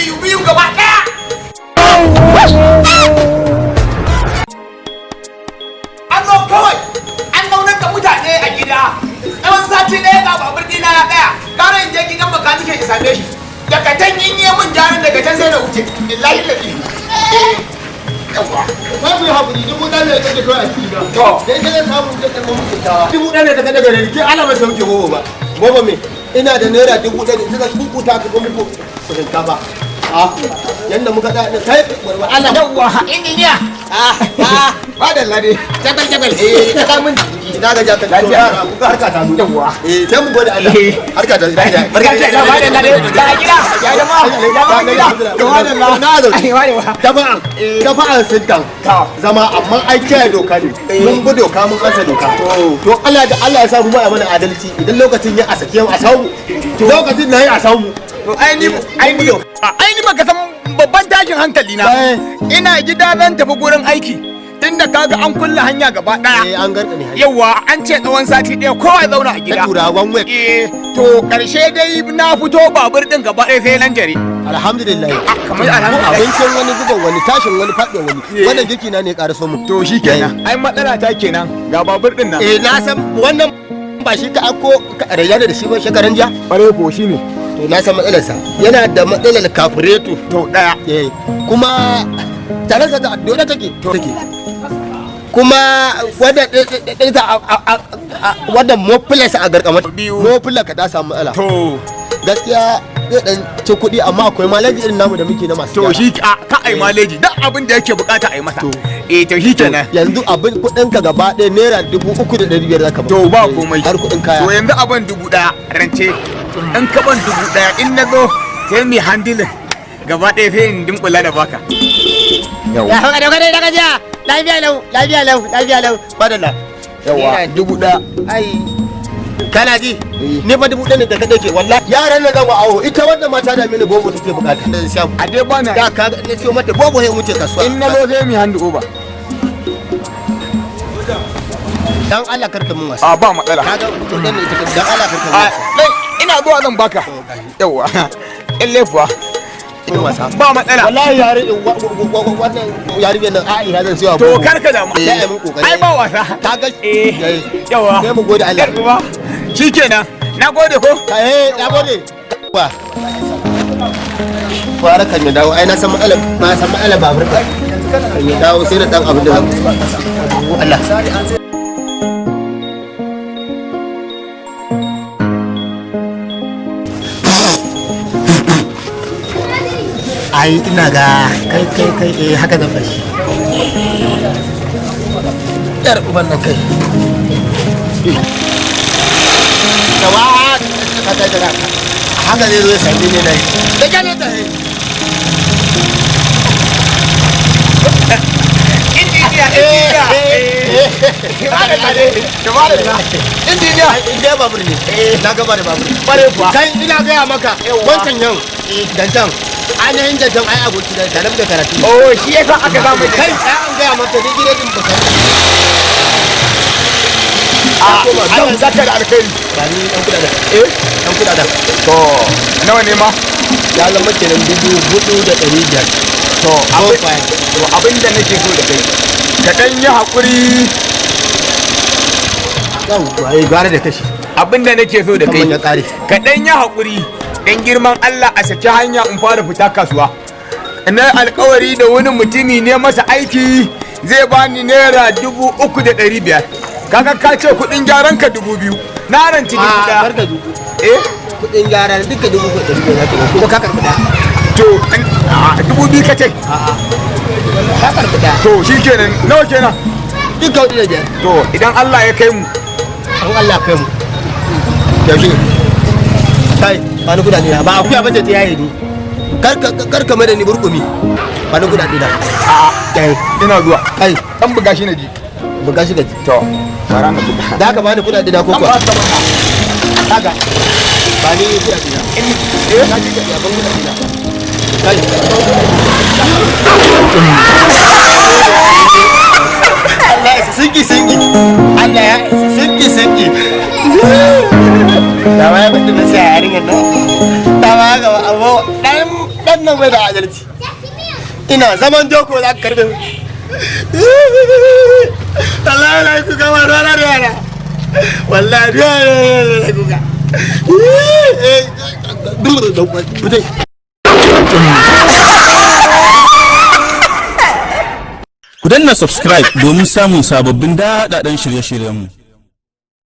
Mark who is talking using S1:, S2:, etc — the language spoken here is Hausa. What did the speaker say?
S1: Biyu biyu gaba ɗaya. An zo kawai an zaunar da mutane a gida tsawon sati ɗaya, ga babur ɗina ya tsaya. Gara in je gidan makanike in same shi daga can, in yi mun gyaran daga can sai na wuce. Billahi lazi, eh, yawwa.
S2: Ba ku yi haƙuri, 1000 ne take kawai a ciki ba.
S1: To.
S2: Da ita zan samu ta ɗan muku kyakkyawa. 1000 ne ta kada gare ni, ke ala mai sauke bobo ba. Bobo me? Ina da naira 1000 da ita zan kukuta ka muku shinkafa. Ah, yanda muka da kai warwa Allah.
S1: Yawwa, injiniya.
S2: Ah, ah,
S1: ba da lade jabal jabal, eh, ka mun.
S2: Ina ga jaka.
S1: Lafiya.
S2: Ku ga harka ta zo.
S1: Yawwa.
S2: Eh, sai mu gode Allah.
S1: Eh.
S2: Harka ta zo.
S1: Barka da, ba da lade da gida ya jama'a, ya jama'a gida to ba da la.
S2: Na zo.
S1: Ai, ba da.
S2: Jama'a, jama'a sun kan zama, amma ai kiyaye doka ne. Mun bi doka, mun ansa doka. To Allah da Allah ya sa mu ba mana adalci, idan lokacin ya a sake mu a samu. Lokacin na yi a samu.
S1: To ai ni baka san babban tashin hankali na.
S2: Eh.
S1: Ina gida zan tafi gurin aiki, tunda kaga an kulle hanya gaba
S2: Eh,
S1: daya.
S2: an garka ne.
S1: Yawa, an ce tsawon sati ɗaya kowa ya zauna a
S2: Ta
S1: gida.
S2: tura one week.
S1: Eh, to karshe dai na fito, babur din gaba ɗaya sai nan jare.
S2: Alhamdulillah.
S1: Ah, kamar alhamdulillah.
S2: Abincin wani guban wani, tashin wani faɗin wani.
S1: Eh.
S2: Wannan girki na ne ya ƙaraso mu.
S1: To shikenan, ai matsala ta kenan, ga babur din nan.
S2: Eh, na san wannan ba shi ka ako rayyana da shi ba shekaran jiya.
S1: Bare ko shine.
S2: To na san matsalarsa. Yana da matsalar kafureto.
S1: To daya.
S2: Eh, kuma tare da dole take take. Kuma wadda wadda muffler a garkama.
S1: Biyu.
S2: Muffler ka ta samu matsala.
S1: To.
S2: Gaskiya zai dan ci kuɗi, amma akwai maleji irin namu da muke na masu
S1: To
S2: gyara.
S1: shi a ka ai maleji, duk abin da yake bukata ai masa.
S2: To.
S1: Eh, to shikenan.
S2: Yanzu abin kuɗin ka gaba ɗaya naira 3,500 zaka ba.
S1: To ba komai.
S2: Har kuɗin kaya.
S1: To yanzu abin 1000 rance, in ka ban 1000, in na zo sai mai handling gaba ɗaya, sai in dunkula da baka.
S2: Ya haka da kada daga jiya. Lafiya lau, lafiya lau, lafiya lau. Madalla.
S1: Yawa, 1000.
S2: Ai kana ji, ni fa 1000 ne da ka ɗauke. Wallahi yaran nan zan wa awo, ita wannan mata da mini bobo take bukata. Dan sha.
S1: A dai bana.
S2: Da ka na siyo mata bobo sai wuce kasuwa.
S1: In na zo sai mu hand over.
S2: Dan Allah karka mun wasa.
S1: A ba matsala.
S2: Kaga 1000 ne ita, dan Allah karka mun
S1: a
S2: wasa.
S1: Dai ina zuwa zan baka. Yawa, in lefuwa.
S2: Mun wasa.
S1: Ba matsala.
S2: Wallahi yare wannan yarinyar nan Aisha zan siyo.
S1: To karka damu.
S2: Sai ai mun kokari.
S1: Ai ba wasa.
S2: Kaga.
S1: Eh, yawa.
S2: Sai mu gode Allah.
S1: Yar shikenan, na gode ko.
S2: Eh, na gode. Wa kwara kan ya dawo, ai na san matsalar, na san matsalar babur ka. Kan ya dawo sai da dan abin da zan Allah. Ai ina ga kai kai kai, eh, haka zan bashi. Yar uban nan kai. Dawa haka da haka zai zo ya sami ne na yi. Da kyale ta.
S1: Injiniya, injiniya.
S2: Injiniya, injiniya, babur ne. Na gaba da babur.
S1: Bare kuwa.
S2: Kai, ina gaya maka wancan yau dancan, ainihin dancan, ai aboki da tare da karatu.
S1: Oh, shi yasa aka samu.
S2: Kai tsaya, an gaya maka ni gidan baka.
S1: Allah zaka da alkhairi.
S2: Ba ni dan kudaden.
S1: Eh.
S2: Dan kudaden.
S1: To nawa ne ma?
S2: Ya zama kenan 4,500.
S1: To abin, to abin da nake so da kai, ka dan yi hakuri.
S2: Yawwa, eh, gara da kashi.
S1: Abin da nake so da kai
S2: Kaman ya kare.
S1: Ka dan yi hakuri, dan girman Allah a saki hanya in fara fita kasuwa. Na alkawari da wani mutumi ne masa aiki, zai bani naira 3,500. Kaga ka ce kuɗin gyaran ka 2,000, na ranci dubu
S2: A
S1: ɗaya.
S2: barka dubu.
S1: Eh.
S2: Kudin gyara duka 3,500 zaka ba, kuma ka karbi da.
S1: To 2,000 ka ce?
S2: A'a, ka karbi da.
S1: To shikenan, nawa kenan?
S2: Duka 4,500.
S1: To idan Allah ya kai mu.
S2: An Allah kai mu. Yaushe? Kai, ba ni kudade na, ba akuya bace ta yaye ni. Kar ka kar ka mai da ni burkumi. Ba ni kudade na.
S1: A
S2: Kai,
S1: ina zuwa.
S2: Kai,
S1: Dan buga shi na ji.
S2: Buga shi gaji.
S1: To bara na buga.
S2: Da ka bani kudade na ko
S1: Dan
S2: kuwa?
S1: ba ka mana.
S2: Kaga. Ba ni kudade na.
S1: Eh.
S2: Ka ji ka ban kudade na. Kai. Allah ya sinki sinki. Allah ya sinki sinki. Da waya mutum na sai yarinyar nan. Ta ba ga abu dan dan Wannan bai da adalci. Ina zaman joko za ka karbe. Wallahi na yi kuka ma, ruwa na ruwa na. Wallahi ruwa na yi kuka. Mutai.
S3: Ku danna subscribe domin samun sababbin daɗaɗɗen shirye-shiryenmu.